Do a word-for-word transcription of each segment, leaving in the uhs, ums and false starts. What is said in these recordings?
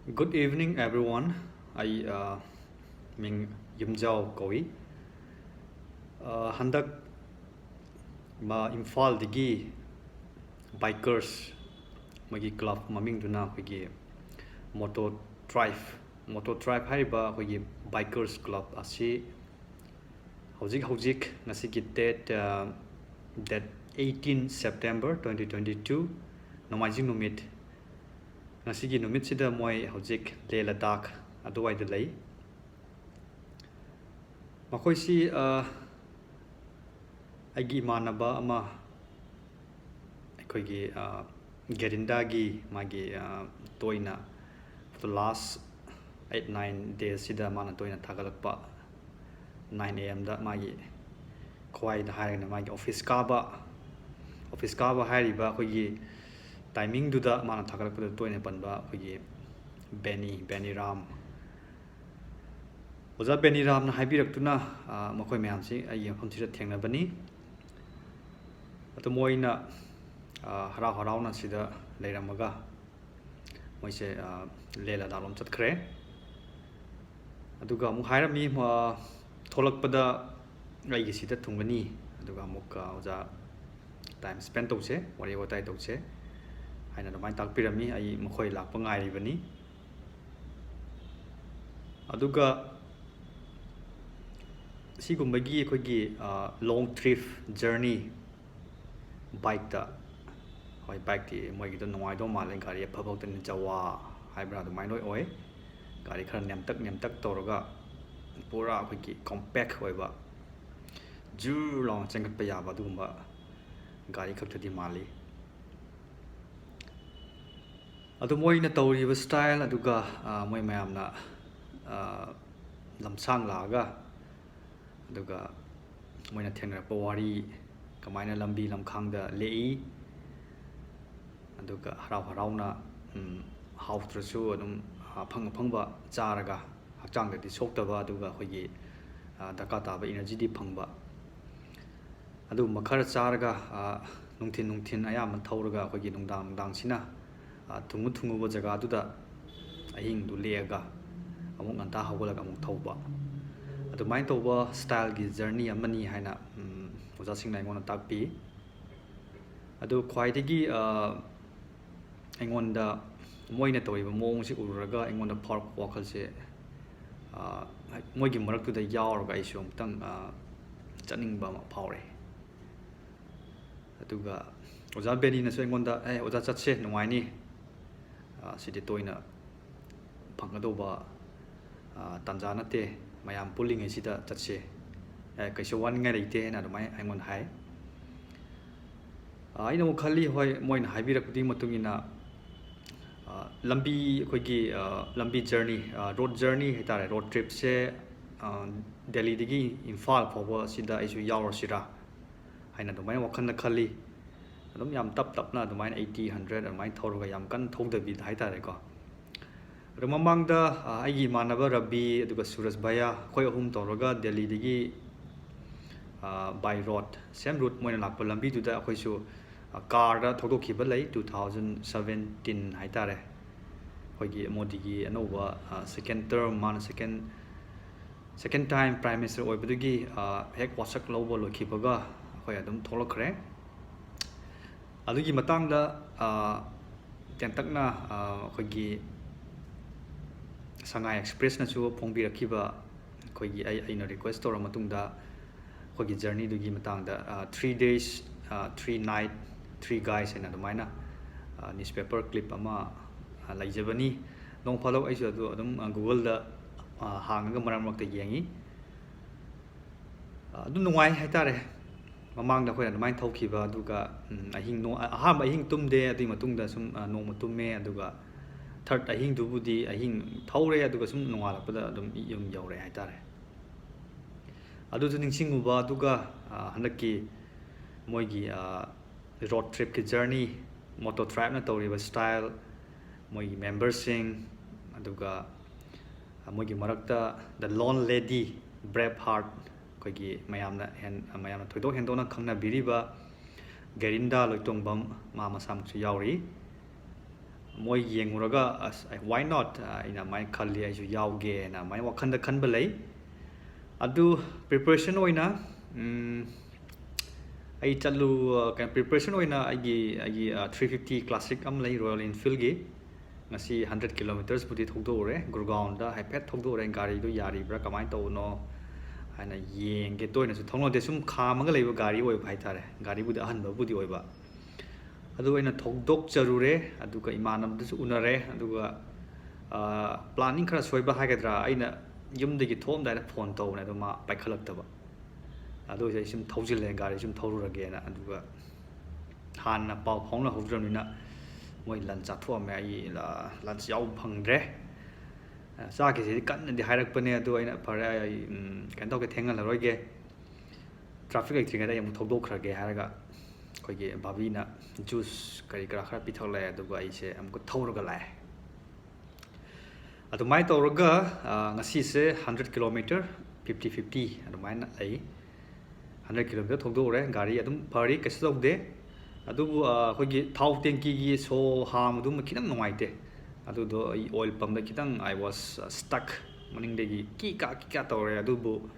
Good evening, everyone. ꯑꯩ ꯑ, ꯃꯤꯡ ꯌꯨꯝꯖꯥꯎ ꯀꯧꯏ꯫ ꯑ, ꯍꯟꯗꯛ ꯃ-, ꯏꯝꯐꯥꯜꯗꯒꯤ bikers, ꯃꯣꯏꯒꯤ club ꯃꯃꯤꯡꯗꯨꯅ ꯑꯩꯈꯣꯏꯒꯤ Moto Tribe, Moto Tribe ꯍꯥꯏꯔꯤꯕ ꯑꯩꯈꯣꯏꯒꯤ bikers club ꯑꯁꯤ ꯍꯧꯖꯤꯛ ꯍꯧꯖꯤꯛ ꯉꯁꯤꯒꯤ date, ꯑ, date eighteen September twenty twenty-two, ꯅꯣꯡꯃꯥꯏꯖꯤꯡ ꯅꯨꯃꯤꯠ, ꯉꯁꯤꯒꯤ ꯅꯨꯃꯤꯠꯁꯤꯗ ꯃꯣꯏ ꯍꯧꯖꯤꯛ ꯂꯦ ꯂꯗꯥꯈ ꯑꯗꯨꯋꯥꯏꯗ ꯂꯩ꯫ ꯃꯈꯣꯏꯁꯤ, ꯑ, ꯑꯩꯒꯤ ꯏꯃꯥꯟꯅꯕ ꯑꯃ, ꯑꯩꯈꯣꯏꯒꯤ, ꯑ, ꯒꯦꯔꯤꯟꯗꯥꯒꯤ ꯃꯥꯒꯤ, ꯑ, ꯇꯣꯏꯅ the last eight nine days ꯁꯤꯗ ꯃꯥꯅ ꯇꯣꯏꯅ ꯊꯥꯒꯠꯂꯛꯄ, nine A M ꯗ ꯃꯥꯒꯤ ꯈ꯭ꯋꯥꯏꯗ ꯍꯥꯏꯔꯒꯅ ꯃꯥꯒꯤ office ꯀꯥꯕ, office ꯀꯥꯕ ꯍꯥꯏꯔꯤꯕ ꯑꯩꯈꯣꯏꯒꯤ timing ꯗꯨꯗ ꯃꯥꯅ ꯊꯥꯒꯠꯂꯛꯄꯗ ꯇꯣꯏꯅ ꯄꯟꯕ ꯑꯩꯈꯣꯏꯒꯤ ꯕꯦꯅꯤ, ꯕꯦꯅꯤ ꯔꯥꯝ꯫ ꯑꯣꯖꯥ ꯕꯦꯅꯤ ꯔꯥꯝꯅ ꯍꯥꯏꯕꯤꯔꯛꯇꯨꯅ, ꯑ, ꯃꯈꯣꯏ ꯃꯌꯥꯝꯁꯤ ꯑꯩꯒꯤ ꯃꯐꯝꯁꯤꯗ ꯊꯦꯡꯅꯕꯅꯤ꯫ ꯑꯗꯨ ꯃꯣꯏꯅ, ꯑ, ꯍꯔꯥꯎ ꯍꯔꯥꯎꯅ ꯁꯤꯗ ꯂꯩꯔꯝꯃꯒ ꯃꯣꯏꯁꯦ, ꯑ, ꯂꯦ ꯂꯗꯥꯈꯂꯣꯝ ꯆꯠꯈ꯭ꯔꯦ꯫ ꯑꯗꯨꯒ ꯑꯃꯨꯛ ꯍꯥꯏꯔꯝꯃꯤ, ꯑ, ꯊꯣꯛꯂꯛꯄꯗ ꯑꯩꯒꯤ ꯁꯤꯗ ꯊꯨꯡꯒꯅꯤ, ꯑꯗꯨꯒ ꯑꯃꯨꯛ, ꯑ, ꯑꯣꯖꯥ time spend ꯇꯧꯁꯦ, ꯋꯥꯔꯤ ꯋꯥꯇꯥꯏ ꯇꯧꯁꯦ ꯍꯥꯏꯅ ꯑꯗꯨꯃꯥꯏꯅ ꯇꯥꯛꯄꯤꯔꯝꯃꯤ꯫ ꯑꯩ ꯃꯈꯣꯏ ꯂꯥꯛꯄ ꯉꯥꯏꯔꯤꯕꯅꯤ꯫ ꯑꯗꯨꯒ ꯁꯤꯒꯨꯝꯕꯒꯤ ꯑꯩꯈꯣꯏꯒꯤ, ꯑ, long trip journey bike ꯇ, ꯍꯣꯏ, bike ꯇꯤ ꯃꯣꯏꯒꯤꯗꯣ ꯅꯨꯡꯉꯥꯏꯗꯧ ꯃꯥꯜꯂꯦ, ꯒꯥꯔꯤ ꯑꯐꯕ ꯈꯛꯇꯅꯤ, ꯖꯋꯥ ꯍꯥꯏꯕ꯭ꯔꯥ ꯑꯗꯨꯃꯥꯏꯅ ꯂꯣꯏ ꯑꯣꯏ꯫ ꯒꯥꯔꯤ ꯈꯔ ꯅꯦꯝꯇꯛ ꯅꯦꯝꯇꯛ ꯇꯧꯔꯒ ꯄꯨꯔꯥ ꯑꯩꯈꯣꯏꯒꯤ compact ꯑꯣꯏꯕ, ꯖꯨꯔ ꯂꯥꯎꯅ ꯆꯦꯟꯈꯠꯄ ꯌꯥꯕ ꯑꯗꯨꯒꯨꯝꯕ ꯒꯥꯔꯤ ꯈꯛꯇꯗꯤ ꯃꯥꯜꯂꯤ꯫ ꯑꯗꯨ ꯃꯣꯏꯅ ꯇꯧꯔꯤꯕ style ꯑꯗꯨꯒ, ꯑ, ꯃꯣꯏ ꯃꯌꯥꯝꯅ, ꯑ, ꯂꯝꯁꯥꯡ ꯂꯥꯛꯑꯒ, ꯑꯗꯨꯒ ꯃꯣꯏꯅ ꯊꯦꯡꯅꯔꯛꯄ ꯋꯥꯔꯤ, ꯀꯃꯥꯏꯅ ꯂꯝꯕꯤ ꯂꯝꯈꯥꯡꯗ ꯂꯦꯛꯏ, ꯑꯗꯨꯒ ꯍꯔꯥꯎ ꯍꯔꯥꯎꯅ, ꯎꯝ, ꯍꯥꯎꯇ꯭ꯔꯁꯨ ꯑꯗꯨꯝ ꯑꯐꯪ ꯑꯐꯪꯕ ꯆꯥꯔꯒ, ꯍꯛꯆꯥꯡꯗꯗꯤ ꯁꯣꯛꯇꯕ, ꯑꯗꯨꯒ ꯑꯩꯈꯣꯏꯒꯤ, ꯑ, ꯗꯔꯀꯥꯔ ꯇꯥꯕ energy ꯗꯤ ꯐꯪꯕ꯫ ꯑꯗꯨꯒꯨꯝꯕ ꯈꯔ ꯆꯥꯔꯒ, ꯑ, ꯅꯨꯡꯊꯤꯟ, ꯅꯨꯡꯊꯤꯟ ꯑꯌꯥꯝꯕ ꯊꯧꯔꯒ ꯑꯩꯈꯣꯏꯒꯤ ꯅꯨꯡꯗꯥꯡ, ꯅꯨꯡꯗꯥꯡꯁꯤꯅ, ꯑ, ꯊꯨꯡꯉꯨ ꯊꯨꯡꯉꯨꯕ ꯖꯒꯥꯗꯨꯗ ꯑꯍꯤꯡꯗꯨ ꯂꯦꯛꯑꯒ ꯑꯃꯨꯛ ꯉꯟꯇꯥ ꯍꯧꯒꯠꯂꯒ ꯑꯃꯨꯛ ꯊꯧꯕ, ꯑꯗꯨꯃꯥꯏꯅ ꯇꯧꯕ ꯁ꯭ꯇꯥꯏꯜꯒꯤ ꯖꯔꯅꯤ ꯑꯃꯅꯤ ꯍꯥꯏꯅ, ꯎꯝ, ꯑꯣꯖꯥꯁꯤꯡꯅ ꯑꯩꯉꯣꯟꯗ ꯇꯥꯛꯄꯤ꯫ ꯑꯗꯨ ꯈ꯭ꯋꯥꯏꯗꯒꯤ, ꯑ, ꯑꯩꯉꯣꯟꯗ ꯃꯣꯏꯅ ꯇꯧꯔꯤꯕ ꯃꯑꯣꯡꯁꯤ ꯎꯔꯨꯔꯒ ꯑꯩꯉꯣꯟꯗ ꯐꯥꯎꯔꯛꯄ ꯋꯥꯈꯜꯁꯦ, ꯑ, ꯃꯣꯏꯒꯤ ꯃꯔꯛꯇꯨꯗ ꯌꯥꯎꯔꯒ ꯑꯩꯁꯨ ꯑꯃꯨꯛꯇꯪ, ꯑ, ꯆꯠꯅꯤꯡꯕ ꯑꯃ ꯐꯥꯎꯔꯦ꯫ ꯑꯗꯨꯒ ꯑꯣꯖꯥ ꯕꯦꯅꯤꯅꯁꯨ ꯑꯩꯉꯣꯟꯗ, "ꯑꯦ, ꯑꯣꯖꯥ, ꯆꯠꯁꯦ, ꯅꯨꯡꯉꯥꯏꯅꯤ꯫ ꯑ, ꯁꯤꯗꯤ ꯇꯣꯏꯅ ꯐꯪꯒꯗꯧꯕ, ꯑ, ꯇꯥꯟꯖꯥ ꯅꯠꯇꯦ꯫ ꯃꯌꯥꯝ ꯄꯨꯜꯂꯤꯉꯩꯁꯤꯗ ꯆꯠꯁꯦ꯫ ꯑꯦ, ꯀꯩꯁꯨ ꯋꯥꯅꯤꯡꯉꯥꯏ ꯂꯩꯇꯦ," ꯍꯥꯏꯅ ꯑꯗꯨꯃꯥꯏꯅ ꯑꯩꯉꯣꯟꯗ ꯍꯥꯏ꯫ ꯑ, ꯑꯩꯅ ꯑꯃꯨꯛ ꯈꯜꯂꯤ, ꯍꯣꯏ, ꯃꯣꯏꯅ ꯍꯥꯏꯕꯤꯔꯛꯄꯗꯨꯒꯤ ꯃꯇꯨꯡ ꯏꯟꯅ, ꯑ, ꯂꯝꯕꯤ, ꯑꯩꯈꯣꯏꯒꯤ, ꯑ, ꯂꯝꯕꯤ ꯖꯔꯅꯤ, ꯑ, ꯔꯣꯗ ꯖꯔꯅꯤ ꯍꯥꯏꯇꯥꯔꯦ, ꯔꯣꯗ ꯇ꯭ꯔꯤꯞꯁꯦ, ꯑ, ꯗꯦꯜꯂꯤꯗꯒꯤ ꯏꯝꯐꯥꯜ ꯐꯥꯎꯕ ꯁꯤꯗ ꯑꯩꯁꯨ ꯌꯥꯎꯔꯁꯤꯔꯥ ꯍꯥꯏꯅ ꯑꯗꯨꯃꯥꯏꯅ ꯋꯥꯈꯜꯗ ꯈꯜꯂꯤ꯫ ꯑꯗꯨꯝ ꯌꯥꯝ ꯇꯞ ꯇꯞꯅ ꯑꯗꯨꯃꯥꯏꯅ eighty, hundred ꯑꯗꯨꯃꯥꯏꯅ ꯊꯧꯔꯒ, ꯌꯥꯝ ꯀꯟꯅ ꯊꯧꯗꯕꯤꯗ ꯍꯥꯏꯇꯥꯔꯦꯀꯣ꯫ ꯑꯗꯣ ꯃꯃꯥꯡꯗ, ꯑ, ꯑꯩꯒꯤ ꯏꯃꯥꯟꯅꯕ ꯔꯕꯤ, ꯑꯗꯨꯒ ꯁꯨꯔꯖ ꯚꯩꯌꯥ, ꯑꯩꯈꯣꯏ ꯑꯍꯨꯝ ꯇꯧꯔꯒ ꯗꯦꯜꯂꯤꯗꯒꯤ, ꯑ, by road, same route ꯃꯣꯏꯅ ꯂꯥꯛꯄ ꯂꯝꯕꯤꯗꯨꯗ ꯑꯩꯈꯣꯏꯁꯨ, ꯑ, ꯀꯥꯔꯗ ꯊꯧꯗꯣꯛꯈꯤꯕ ꯂꯩ, two thousand seventeen ꯍꯥꯏꯇꯥꯔꯦ꯫ ꯑꯩꯈꯣꯏꯒꯤ ꯃꯣꯗꯤꯒꯤ ꯑꯅꯧꯕ, ꯑ, second term, ꯃꯥꯅ second, second time Prime Minister ꯑꯣꯏꯕꯗꯨꯒꯤ, ꯑ, ꯍꯦꯛ ꯋꯥꯁꯛ ꯂꯧꯕ ꯂꯣꯏꯈꯤꯕꯒ ꯑꯩꯈꯣꯏ ꯑꯗꯨꯝ ꯊꯣꯛꯂꯛꯈ꯭ꯔꯦ꯫ ꯑꯗꯨꯒꯤ ꯃꯇꯥꯡꯗ, ꯑ, ꯇꯦꯟꯇꯛꯅ, ꯑ, ꯑꯩꯈꯣꯏꯒꯤ ꯁꯉꯥꯏ ꯑꯦꯛꯁꯄ꯭ꯔꯦꯁꯅꯁꯨ ꯐꯣꯡꯕꯤꯔꯛꯈꯤꯕ, ꯑꯩꯈꯣꯏꯒꯤ, ꯑꯩ, ꯑꯩꯅ request ꯇꯧꯔ ꯃꯇꯨꯡꯗ ꯑꯩꯈꯣꯏꯒꯤ ꯖꯔꯅꯤꯗꯨꯒꯤ ꯃꯇꯥꯡꯗ, ꯑ, three days, ꯑ, three night, three guys ꯍꯥꯏꯅ ꯑꯗꯨꯃꯥꯏꯅ, ꯑ, newspaper clip ꯑꯃ, ꯑ, ꯂꯩꯖꯕꯅꯤ꯫ ꯅꯣꯡ ꯐꯥꯗꯣꯛ ꯑꯩꯁꯨ ꯑꯗꯨ ꯑꯗꯨꯝ, ꯑ, Google-ꯗ, ꯑ, ꯍꯥꯡꯉꯒ ꯃꯔꯛ ꯃꯔꯛꯇ ꯌꯦꯡꯉꯤ꯫ ꯑ, ꯑꯗꯨꯝ ꯅꯨꯡꯉꯥꯏ ꯍꯥꯏꯇꯥꯔꯦ꯫ ꯃꯃꯥꯡꯗ ꯑꯩꯈꯣꯏꯅ ꯑꯗꯨꯃꯥꯏꯅ ꯊꯧꯈꯤꯕ, ꯑꯗꯨꯒ, ꯎꯝ, ꯑꯍꯤꯡ ꯅꯣ-, ꯑ-, ꯑꯍꯥꯟꯕ ꯑꯍꯤꯡ ꯇꯨꯝꯗꯦ, ꯑꯗꯨꯒꯤ ꯃꯇꯨꯡꯗ ꯁꯨꯝ, ꯑ, ꯅꯣꯡꯃ ꯇꯨꯝꯃꯦ, ꯑꯗꯨꯒ third ꯑꯍꯤꯡꯗꯨꯕꯨꯗꯤ ꯑꯍꯤꯡ ꯊꯧꯔꯦ, ꯑꯗꯨꯒ ꯁꯨꯝ ꯅꯣꯡꯉꯥꯜꯂꯛꯄꯗ ꯑꯗꯨꯝ ꯌꯨꯝ ꯌꯧꯔꯦ ꯍꯥꯏꯇꯥꯔꯦ꯫ ꯑꯗꯨꯁꯨ ꯅꯤꯡꯁꯤꯡꯉꯨꯕ, ꯑꯗꯨꯒ, ꯑ, ꯍꯟꯗꯛꯀꯤ ꯃꯣꯏꯒꯤ, ꯑ, road trip-ꯀꯤ journey, moto tribe-ꯅ ꯇꯧꯔꯤꯕ style, ꯃꯣꯏꯒꯤ member-ꯁꯤꯡ, ꯑꯗꯨꯒ, ꯑ, ꯃꯣꯏꯒꯤ ꯃꯔꯛꯇ The Lone Lady, Brave Heart, ꯑꯩꯈꯣꯏꯒꯤ ꯃꯌꯥꯝꯅ ꯍꯦꯟ-, ꯃꯌꯥꯝꯅ ꯊꯣꯏꯗꯣꯛ ꯍꯦꯟꯗꯣꯛꯅ ꯈꯪꯅꯕꯤꯔꯤꯕ ꯒꯦꯔꯤꯟꯗꯥ ꯂꯣꯏꯇꯣꯡꯕꯝ, ꯃꯥ ꯃꯁꯥꯃꯛꯁꯨ ꯌꯥꯎꯔꯤ꯫ ꯃꯣꯏ ꯌꯦꯡꯉꯨꯔꯒ ꯑꯁ, why not? ꯑꯩꯅ ꯑꯗꯨꯃꯥꯏꯅ ꯈꯜꯂꯤ, ꯑꯩꯁꯨ ꯌꯥꯎꯒꯦꯅ ꯑꯗꯨꯃꯥꯏꯅ ꯋꯥꯈꯜꯗ ꯈꯟꯕ ꯂꯩ꯫ ꯑꯗꯨ preparation ꯑꯣꯏꯅ, ꯎꯝ, ꯑꯩ ꯆꯠꯂꯨ, ꯑ, ꯀꯩꯅꯣ, preparation ꯑꯣꯏꯅ ꯑꯩꯒꯤ, ꯑꯩꯒꯤ, ꯑ, three fifty classic ꯑꯃ ꯂꯩ, Royal Enfieldꯒꯤ꯫ ꯉꯁꯤ hundred kilometersꯄꯨꯗꯤ ꯊꯧꯗꯣꯛꯎꯔꯦ, ꯒꯨꯔꯒꯥꯎꯟꯗ ꯍꯥꯏꯐꯦꯠ ꯊꯧꯗꯣꯛꯎꯔꯦ, ꯒꯥꯔꯤꯗꯣ ꯌꯥꯔꯤꯕ꯭ꯔꯥ, ꯀꯃꯥꯏꯅ ꯇꯧꯕꯅꯣ ꯍꯥꯏꯅ ꯌꯦꯡꯒꯦ꯫ ꯇꯣꯏꯅꯁꯨ ꯊꯧꯅꯗꯦ, ꯁꯨꯝ ꯈꯥꯝꯃꯒ ꯂꯩꯕ ꯒꯥꯔꯤ ꯑꯣꯏꯕ ꯍꯥꯏꯇꯥꯔꯦ, ꯒꯥꯔꯤꯕꯨꯗꯤ ꯑꯍꯟꯕꯕꯨꯗꯤ ꯑꯣꯏꯕ꯫ ꯑꯗꯨ ꯑꯩꯅ ꯊꯧꯗꯣꯛꯆꯔꯨꯔꯦ, ꯑꯗꯨꯒ ꯏꯃꯥꯟꯅꯕꯗꯨꯁꯨ ꯎꯅꯔꯦ, ꯑꯗꯨꯒ, ꯑ, planning ꯈꯔ ꯁꯣꯏꯕ ꯍꯥꯏꯒꯗ꯭ꯔꯥ, ꯑꯩꯅ ꯌꯨꯝꯗꯒꯤ ꯊꯣꯛꯑꯝꯗꯥꯏꯗ phone ꯇꯧꯕꯅꯦ, ꯑꯗꯣ ꯃꯥ ꯄꯥꯏꯈꯠꯂꯛꯇꯕ꯫ ꯑꯗꯨ ꯑꯩ ꯁꯨꯝ ꯊꯧꯖꯤꯜꯂꯦ, ꯒꯥꯔꯤ ꯁꯨꯝ ꯊꯧꯔꯨꯔꯒꯦꯅ꯫ ꯑꯗꯨꯒ ꯍꯥꯟꯅ ꯄꯥꯎ ꯐꯥꯎꯅꯍꯧꯗ꯭ꯔꯕꯅꯤꯅ ꯃꯣꯏ lunch ꯆꯥꯊꯣꯛꯑꯝꯃꯦ, ꯑꯩ ꯂ-, lunch ꯌꯥꯎꯕ ꯐꯪꯗ꯭ꯔꯦ꯫ ꯑ, ꯆꯥꯈꯤꯁꯤꯗꯤ ꯀꯟꯅꯗꯤ ꯍꯥꯏꯔꯛꯄꯅꯦ, ꯑꯗꯨ ꯑꯩꯅ, "ꯐꯔꯦ, ꯑꯩ, ꯎꯝ, ꯀꯩꯅꯣ ꯇꯧꯒꯦ, ꯊꯦꯡꯍꯜꯂꯔꯣꯏꯒꯦ, traffic ꯂꯩꯇ꯭ꯔꯤꯉꯩꯗ ꯑꯩ ꯑꯃꯨꯛ ꯊꯧꯗꯣꯛꯈ꯭ꯔꯒꯦ" ꯍꯥꯏꯔꯒ ꯑꯩꯈꯣꯏꯒꯤ ꯚꯥꯕꯤꯅ juice ꯀꯔꯤ ꯀꯔꯥ ꯈꯔ ꯄꯤꯊꯛꯂꯛꯑꯦ, ꯑꯗꯨꯒ ꯑꯩꯁꯦ ꯑꯃꯨꯛꯀ ꯊꯧꯔꯒ ꯂꯥꯛꯑꯦ꯫ ꯑꯗꯨꯃꯥꯏꯅ ꯇꯧꯔꯒ, ꯑ, ꯉꯁꯤꯁꯦ hundred kilometer, fifty fifty ꯑꯗꯨꯃꯥꯏꯅ ꯂꯩ꯫ Hundred kilometer ꯊꯧꯗꯣꯛꯎꯔꯦ, ꯒꯥꯔꯤ ꯑꯗꯨꯝ ꯐꯔꯤ, ꯀꯩꯁꯨ ꯇꯧꯗꯦ꯫ ꯑꯗꯨꯕꯨ, ꯑ, ꯑꯩꯈꯣꯏꯒꯤ ꯊꯥꯎ tankiꯒꯤ ꯁꯣ ꯍꯥꯝꯕꯗꯨꯃ ꯈꯤꯇꯪ ꯅꯨꯡꯉꯥꯏꯇꯦ꯫ ꯑꯗꯨꯗꯣ ꯑꯩ oil pumpꯇ ꯈꯤꯇꯪ I was, ꯑ, stuck, ꯃꯅꯤꯡꯗꯒꯤ ꯀꯤ ꯀꯥ ꯀꯤ ꯀꯥ ꯇꯧꯔꯦ꯫ ꯑꯗꯨꯕꯨ,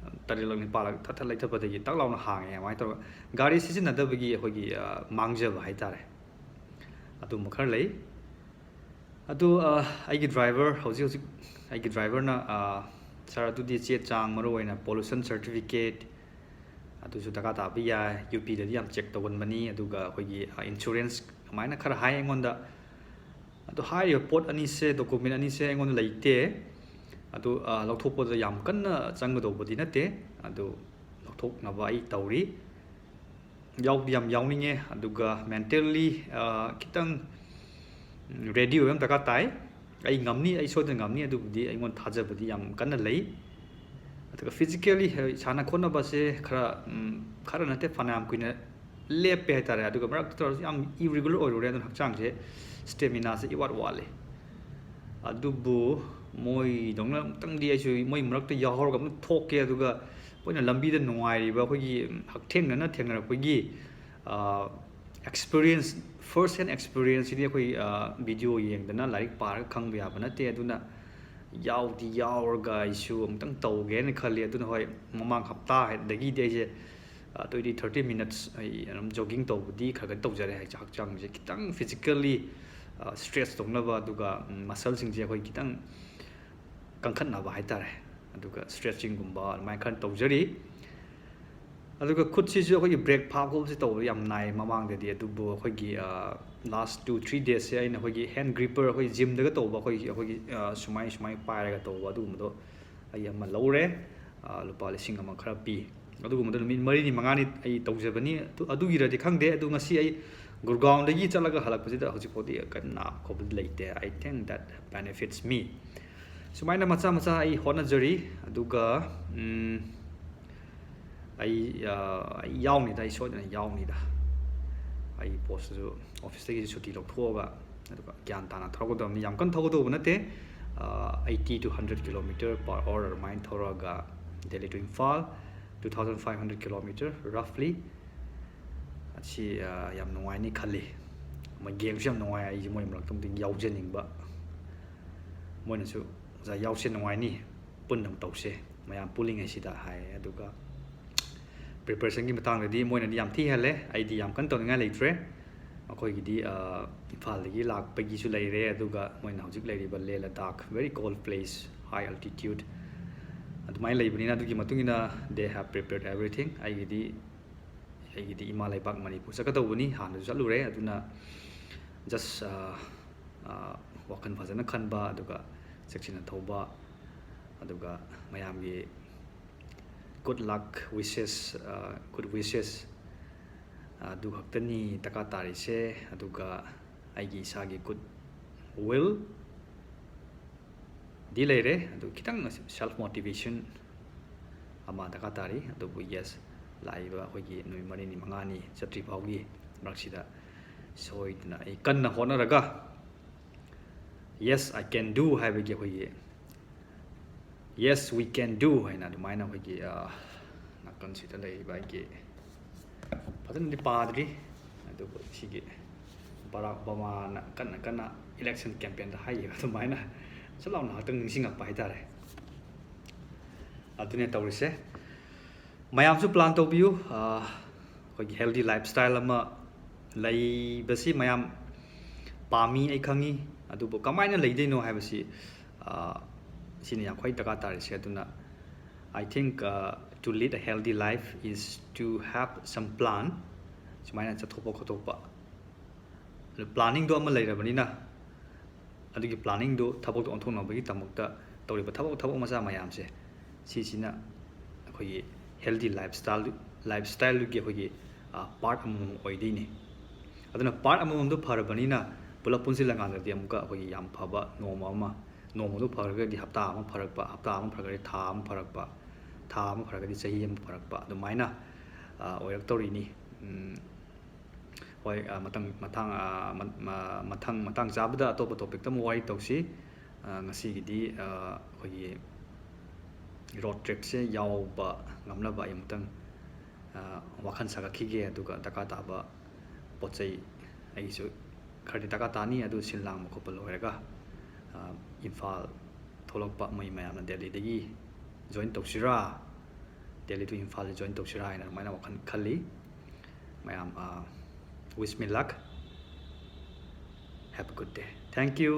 ꯑ, ꯇꯔꯦꯠꯂꯛ ꯅꯤꯄꯥꯜꯂꯛ ꯊꯠ ꯊꯠ ꯂꯩꯊꯠꯄꯗꯒꯤ ꯇꯛ ꯂꯥꯎꯅ ꯍꯥꯡꯉꯦ꯫ ꯑꯗꯨꯃꯥꯏꯅ ꯇꯧꯔꯒ ꯒꯥꯔꯤ ꯁꯤꯖꯤꯟꯅꯗꯕꯒꯤ ꯑꯩꯈꯣꯏꯒꯤ, ꯑ, ꯃꯥꯡꯖꯕ ꯍꯥꯏꯇꯥꯔꯦ, ꯑꯗꯨꯝꯕ ꯈꯔ ꯂꯩ꯫ ꯑꯗꯨ, ꯑ, ꯑꯩꯒꯤ driver, ꯍꯧꯖꯤꯛ ꯍꯧꯖꯤꯛ ꯑꯩꯒꯤ driverꯅ, ꯑ, "Sir, ꯑꯗꯨꯗꯤ ꯆꯦ ꯆꯥꯡ, ꯃꯔꯨ ꯑꯣꯏꯅ pollution certificate ꯑꯗꯨꯁꯨ ꯗꯔꯀꯥꯔ ꯇꯥꯕ ꯌꯥꯏ, UPꯗꯗꯤ ꯌꯥꯝ check ꯇꯧꯒꯟꯕꯅꯤ, ꯑꯗꯨꯒ ꯑꯩꯈꯣꯏꯒꯤ, ꯑ, insurance" ꯑꯗꯨꯃꯥꯏꯅ ꯈꯔ ꯍꯥꯏ ꯑꯩꯉꯣꯟꯗ꯫ ꯑꯗꯣ ꯍꯥꯏꯔꯤꯕ ꯄꯣꯠ ꯑꯅꯤꯁꯦ, document ꯑꯅꯤꯁꯦ ꯑꯩꯉꯣꯟꯗ ꯂꯩꯇꯦ꯫ ꯑꯗꯨ, ꯑ, ꯂꯧꯊꯣꯛꯄꯗ ꯌꯥꯝ ꯀꯟꯅ ꯆꯪꯒꯗꯧꯕꯗꯤ ꯅꯠꯇꯦ, ꯑꯗꯨ ꯂꯧꯊꯣꯛꯅꯕ ꯑꯩ ꯇꯧꯔꯤ꯫ ꯌꯥꯎꯗꯤ ꯌꯥꯝ ꯌꯥꯎꯅꯤꯡꯉꯦ, ꯑꯗꯨꯒ mentally, ꯑ, ꯈꯤꯇꯪ, ꯎꯝ, ready ꯑꯣꯏꯕ ꯑꯃ ꯗꯔꯀꯥꯔ ꯇꯥꯏ꯫ ꯑꯩ ꯉꯝꯅꯤ, ꯑꯩ ꯁꯣꯏꯗꯅ ꯉꯝꯅꯤ, ꯑꯗꯨꯕꯨꯗꯤ ꯑꯩꯉꯣꯟꯗ ꯊꯥꯖꯕꯗꯤ ꯌꯥꯝ ꯀꯟꯅ ꯂꯩ꯫ ꯑꯗꯨꯒ physically, ꯍꯣꯏ, ꯁꯥꯟꯅ ꯈꯣꯠꯅꯕꯁꯦ ꯈꯔ, ꯎꯝ, ꯈꯔ ꯅꯠꯇꯦ, ꯐꯅꯌꯥꯝ ꯀꯨꯏꯅ ꯂꯦꯞꯄꯦ ꯍꯥꯏꯇꯥꯔꯦ꯫ ꯑꯗꯨꯒ ꯃꯔꯛꯇ ꯇꯧꯔꯁꯨ ꯌꯥꯝ irregular ꯑꯣꯏꯔꯨꯔꯦ, ꯑꯗꯨꯅ ꯍꯛꯆꯥꯡꯁꯦ staminaꯁꯦ ꯏꯋꯥꯠ ꯋꯥꯠꯂꯦ꯫ ꯑꯗꯨꯕꯨ ꯃꯣꯏꯗꯧꯅ ꯑꯃꯨꯛꯇꯪꯗꯤ ꯑꯩꯁꯨ ꯃꯣꯏ ꯃꯔꯛꯇ ꯌꯥꯎꯍꯧꯔꯒ ꯑꯃꯨꯛ ꯊꯣꯛꯀꯦ, ꯑꯗꯨꯒ ꯑꯩꯈꯣꯏꯅ ꯂꯝꯕꯤꯗ ꯅꯨꯡꯉꯥꯏꯔꯤꯕ ꯑꯩꯈꯣꯏꯒꯤ ꯍꯛꯊꯦꯡꯅꯅ ꯊꯦꯡꯅꯔꯛꯄꯒꯤ, ꯑ, experience First hand experience ꯁꯤꯗꯤ ꯑꯩꯈꯣꯏ ꯚꯤꯗꯤꯑꯣ ꯌꯦꯡꯗꯅ ꯂꯥꯏꯔꯤꯛ ꯄꯥꯔꯒ ꯈꯪꯕ ꯌꯥꯕ ꯅꯠꯇꯦ꯫ ꯑꯗꯨꯅ ꯌꯥꯎꯗꯤ ꯌꯥꯎꯔꯒ ꯑꯩꯁꯨ ꯑꯃꯨꯛꯇꯪ ꯇꯧꯒꯦꯅ ꯈꯜꯂꯤ꯫ ꯑꯗꯨꯅ ꯍꯣꯏ, ꯃꯃꯥꯡ ꯍꯞꯇꯥꯗꯒꯤꯗꯤ ꯑꯩꯁꯦ twenty thirty minutes ꯑꯩ ꯑꯗꯨꯝ jogging ꯇꯧꯕꯗꯤ ꯈꯔ ꯈꯔ ꯇꯧꯖꯔꯦ꯫ ꯍꯥꯏꯁꯦ ꯍꯛꯆꯥꯡꯁꯦ ꯈꯤꯇꯪ physically stretch ꯇꯧꯅꯕ, ꯑꯗꯨꯒ muscle ꯁꯤꯡꯁꯦ ꯑꯩꯈꯣꯏ ꯈꯤꯇꯪ ꯀꯟꯈꯠꯅꯕ ꯍꯥꯏꯇꯥꯔꯦ꯫ ꯑꯗꯨꯒ stretching ꯒꯨꯝꯕ ꯑꯗꯨꯃꯥꯏꯅ ꯈꯔ ꯇꯧꯖꯔꯤ꯫ ꯑꯗꯨꯒ ꯈꯨꯠꯁꯤꯁꯨ ꯑꯩꯈꯣꯏꯒꯤ break ꯐꯥꯕ ꯈꯣꯠꯄꯁꯤ ꯇꯧꯕ ꯌꯥꯝ ꯅꯥꯏ ꯃꯃꯥꯡꯗꯗꯤ, ꯑꯗꯨꯕꯨ ꯑꯩꯈꯣꯏꯒꯤ last two three days ꯁꯦ ꯑꯩꯅ ꯑꯩꯈꯣꯏꯒꯤ hand gripper, ꯑꯩꯈꯣꯏ gym ꯗꯒ ꯇꯧꯕ, ꯑꯩꯈꯣꯏꯒꯤ ꯑꯩꯈꯣꯏꯒꯤ ꯁꯨꯃꯥꯏ ꯁꯨꯃꯥꯏ ꯄꯥꯏꯔꯒ ꯇꯧꯕ ꯑꯗꯨꯒꯨꯝꯕꯗꯣ ꯑꯩ ꯑꯃ ꯂꯧꯔꯦ꯫ ꯂꯨꯄꯥ ꯂꯤꯁꯤꯡ ꯑꯃ ꯈꯔ ꯄꯤ꯫ ꯑꯗꯨꯒꯨꯝꯕꯗꯣ ꯅꯨꯃꯤꯠ ꯃꯔꯤꯅꯤ ꯃꯉꯥꯅꯤ ꯑꯩ ꯇꯧꯖꯕꯅꯤ꯫ ꯑꯗꯨ ꯑꯗꯨꯒꯤꯔꯗꯤ ꯈꯪꯗꯦ꯫ ꯑꯗꯨ ꯉꯁꯤ ꯑꯩ ꯒꯨꯔꯒꯥꯎꯟꯗꯒꯤ ꯆꯠꯂꯒ ꯍꯜꯂꯛꯄꯁꯤꯗ ꯍꯧꯖꯤꯛꯐꯥꯎꯗꯤ ꯀꯔꯤꯝ ꯅꯥꯕ ꯈꯣꯠꯄꯗꯤ ꯂꯩꯇꯦ꯫ I think that benefits me꯫ ꯁꯨꯃꯥꯏꯅ ꯃꯆꯥ ꯃꯆꯥ ꯑꯩ ꯍꯣꯠꯅꯖꯔꯤ꯫ ꯑꯗꯨꯒ ꯑꯩ ꯑꯩ ꯌꯥꯎꯅꯤꯗ, ꯑꯩ ꯁꯣꯏꯗꯅ ꯌꯥꯎꯅꯤꯗ꯫ ꯑꯩ post ꯁꯨ office ꯇꯒꯤꯁꯨ ꯁꯨꯇꯤ ꯂꯧꯊꯣꯛꯑꯒ, ꯑꯗꯨꯒ ꯒ꯭ꯌꯥꯟ ꯇꯥꯅ ꯊꯧꯒꯗꯕꯅꯤ꯫ ꯌꯥꯝ ꯀꯟꯅ ꯊꯧꯒꯗꯧꯕ ꯅꯠꯇꯦ꯫ Eighty to hundred kilometer per hour ꯑꯗꯨꯃꯥꯏꯅ ꯊꯧꯔꯒ Delhi to Imphal, two thousand five hundred kilometer roughly꯫ ꯑꯁꯤ ꯌꯥꯝ ꯅꯨꯡꯉꯥꯏꯅꯤ ꯈꯜꯂꯤ꯫ ꯃꯣꯏ ꯒꯦꯡꯁꯨ ꯌꯥꯝ ꯅꯨꯡꯉꯥꯏ꯫ ꯑꯩꯁꯦ ꯃꯣꯏ ꯃꯔꯛꯇ ꯑꯃꯨꯛꯇꯪ ꯌꯥꯎꯖꯅꯤꯡꯕ꯫ ꯃꯣꯏꯅꯁꯨ "ꯑꯣꯖꯥ, ꯌꯥꯎꯁꯦ, ꯅꯨꯡꯉꯥꯏꯅꯤ, ꯄꯨꯟꯅ ꯑꯃꯨꯛ ꯇꯧꯁꯦ ꯃꯌꯥꯝ ꯄꯨꯜꯂꯤꯉꯩꯁꯤꯗ" ꯍꯥꯏ꯫ ꯑꯗꯨꯒ preparation ꯒꯤ ꯃꯇꯥꯡꯗꯗꯤ ꯃꯣꯏꯅꯗꯤ ꯌꯥꯝ ꯊꯤ ꯍꯦꯜꯂꯦ꯫ ꯑꯩꯗꯤ ꯌꯥꯝ ꯀꯟꯅ ꯇꯧꯅꯤꯡꯉꯥꯏ ꯂꯩꯇ꯭ꯔꯦ꯫ ꯃꯈꯣꯏꯒꯤꯗꯤ ꯏꯝꯐꯥꯜꯗꯒꯤ ꯂꯥꯛꯄꯒꯤꯁꯨ ꯂꯩꯔꯦ, ꯑꯗꯨꯒ ꯃꯣꯏꯅ ꯍꯧꯖꯤꯛ ꯂꯩꯔꯤꯕ ꯂꯦ Ladakh, very cold place, high altitude ꯑꯗꯨꯃꯥꯏꯅ ꯂꯩꯕꯅꯤꯅ, ꯑꯗꯨꯒꯤ ꯃꯇꯨꯡ ꯏꯟꯅ they have prepared everything꯫ ꯑꯩꯒꯤꯗꯤ ꯑꯩꯒꯤꯗꯤ ꯏꯃꯥ ꯂꯩꯕꯥꯛ ꯃꯅꯤꯄꯨꯔ ꯆꯠꯀꯗꯧꯕꯅꯤ, ꯍꯥꯟꯅꯁꯨ ꯆꯠꯂꯨꯔꯦ꯫ ꯑꯗꯨꯅ just ꯋꯥꯈꯜ ꯐꯖꯅ ꯈꯟꯕ, ꯑꯗꯨꯒ ꯆꯦꯛꯁꯤꯟꯅ ꯊꯧꯕ, ꯑꯗꯨꯒ ꯃꯌꯥꯝꯒꯤ good luck wishes, good wishes ꯑꯗꯨ ꯈꯛꯇꯅꯤ ꯗꯔꯀꯥꯔ ꯇꯥꯔꯤꯁꯦ꯫ ꯑꯗꯨꯒ ꯑꯩꯒꯤ ꯏꯁꯥꯒꯤ good will ꯗꯤ ꯂꯩꯔꯦ, ꯑꯗꯨ ꯈꯤꯇꯪ self motivation ꯑꯃ ꯗꯔꯀꯥꯔ ꯇꯥꯔꯤ꯫ ꯑꯗꯨꯕꯨ yes, ꯂꯥꯛꯏꯕ ꯑꯩꯈꯣꯏꯒꯤ ꯅꯨꯃꯤꯠ ꯃꯔꯤꯅꯤ ꯃꯉꯥꯅꯤ ꯆꯠꯇ꯭ꯔꯤ ꯐꯥꯎꯒꯤ ꯃꯔꯛꯁꯤꯗ ꯁꯣꯏꯗꯅ ꯑꯩ ꯀꯟꯅ ꯍꯣꯠꯅꯔꯒ "Yes, I can do" ꯍꯥꯏꯕꯒꯤ ꯑꯩꯈꯣꯏꯒꯤ "Yes, we can do" ꯍꯥꯏꯅ ꯑꯗꯨꯃꯥꯏꯅ ꯑꯩꯈꯣꯏꯒꯤ ꯅꯥꯀꯟꯁꯤꯗ ꯂꯩꯔꯤꯕ ꯑꯩꯒꯤ, ꯐꯖꯅꯗꯤ ꯄꯥꯗ꯭ꯔꯤ, ꯑꯗꯨꯕꯨ ꯁꯤꯒꯤ ꯕꯔꯥꯛ ꯑꯣꯕꯥꯃꯥꯅ ꯀꯟꯅ ꯀꯟꯅ election campaignꯗ ꯍꯥꯏꯈꯤꯕ ꯑꯗꯨꯃꯥꯏꯅ ꯁꯠ ꯂꯥꯎꯅ ꯉꯥꯏꯍꯥꯛꯇꯪ ꯅꯤꯡꯁꯤꯡꯉꯛꯄ ꯍꯥꯏꯇꯥꯔꯦ꯫ ꯑꯗꯨꯅꯦ ꯇꯧꯔꯤꯁꯦ꯫ ꯃꯌꯥꯝꯁꯨ plan ꯇꯧꯕꯤꯌꯨ꯫ ꯑꯩꯈꯣꯏꯒꯤ healthy lifestyle ꯑꯃ ꯂꯩꯕꯁꯤ ꯃꯌꯥꯝ ꯄꯥꯝꯃꯤ, ꯑꯩ ꯈꯪꯉꯤ꯫ ꯑꯗꯨꯕꯨ ꯀꯃꯥꯏꯅ ꯂꯩꯗꯣꯏꯅꯣ ꯍꯥꯏꯕꯁꯤ ꯁꯤꯅ ꯌꯥꯝ ꯈ꯭ꯋꯥꯏ ꯗꯔꯀꯥꯔ ꯇꯥꯔꯤꯁꯦ꯫ ꯑꯗꯨꯅ I think to lead a healthy life is to have some plan꯫ ꯁꯨꯃꯥꯏꯅ ꯆꯠꯊꯣꯛꯄ ꯈꯣꯠꯇꯣꯛꯄ, ꯑꯗꯨ planningꯗꯣ ꯑꯃ ꯂꯩꯔꯕꯅꯤꯅ, ꯑꯗꯨꯒꯤ planningꯗꯣ ꯊꯕꯛꯇ ꯑꯣꯟꯊꯣꯛꯅꯕꯒꯤꯗꯃꯛꯇ ꯇꯧꯔꯤꯕ ꯊꯕꯛ ꯊꯕꯛ ꯃꯆꯥ ꯃꯌꯥꯝꯁꯦ, ꯁꯤꯁꯤꯅ ꯑꯩꯈꯣꯏꯒꯤ healthy lifestyle, lifestyleꯗꯨꯒꯤ ꯑꯩꯈꯣꯏꯒꯤ part ꯑꯃꯃꯝ ꯑꯣꯏꯗꯣꯏꯅꯤ꯫ ꯑꯗꯨꯅ part ꯑꯃꯃꯝꯗꯣ ꯐꯔꯕꯅꯤꯅ ꯄꯨꯂꯞ ꯄꯨꯟꯁꯤꯜꯂꯀꯥꯟꯗꯗꯤ ꯑꯃꯨꯛꯀ ꯑꯩꯈꯣꯏꯒꯤ ꯌꯥꯝ ꯐꯕ ꯅꯣꯡꯃ ꯑꯃ, ꯅꯣꯡꯃꯗꯣ ꯐꯔꯒꯗꯤ ꯍꯞꯇꯥ ꯑꯃ ꯐꯔꯛꯄ, ꯍꯞꯇꯥ ꯑꯃ ꯐꯔꯒꯗꯤ ꯊꯥ ꯑꯃ ꯐꯔꯛꯄ, ꯊꯥ ꯑꯃ ꯐꯔꯒꯗꯤ ꯆꯍꯤ ꯑꯃ ꯐꯔꯛꯄ, ꯑꯗꯨꯃꯥꯏꯅ ꯑꯣꯏꯔꯛꯇꯧꯔꯤꯅꯤ꯫ ꯍꯣꯏ, ꯃꯊꯪ ꯃꯊꯪ ꯃꯊꯪ ꯃꯇꯥꯡ ꯆꯥꯕꯗ ꯑꯇꯣꯞꯄ topicꯇ ꯑꯃꯨꯛ ꯋꯥꯔꯤ ꯇꯧꯁꯤ꯫ ꯉꯁꯤꯒꯤꯗꯤ ꯑꯩꯈꯣꯏꯒꯤ road tripꯁꯦ ꯌꯥꯎꯕ ꯉꯝꯅꯕ ꯑꯩ ꯑꯃꯨꯛꯇꯪ ꯋꯥꯈꯜ ꯁꯥꯒꯠꯈꯤꯒꯦ꯫ ꯑꯗꯨꯒ ꯗꯔꯀꯥꯔ ꯇꯥꯕ ꯄꯣꯠ ꯆꯩ ꯑꯩꯒꯤꯁꯨ ꯈꯔꯗꯤ ꯗꯔꯀꯥꯔ ꯇꯥꯅꯤ꯫ ꯑꯗꯨ ꯁꯤꯜ ꯂꯥꯡꯕ ꯈꯣꯠꯄ ꯂꯣꯏꯔꯒ ꯏꯝꯐꯥꯜ ꯊꯣꯛꯂꯛꯄ, ꯃꯣꯏ ꯃꯌꯥꯝꯅ ꯗꯦꯜꯂꯤꯗꯒꯤ join ꯇꯧꯁꯤꯔꯥ, ꯗꯦꯜꯂꯤ to ꯏꯝꯐꯥꯜꯗ join ꯇꯧꯁꯤꯔꯥ ꯍꯥꯏꯅ ꯑꯗꯨꯃꯥꯏꯅ ꯋꯥꯈꯜ ꯈꯜꯂꯤ꯫ ꯃꯌꯥꯝ wish me luck, have a good day, thank you꯫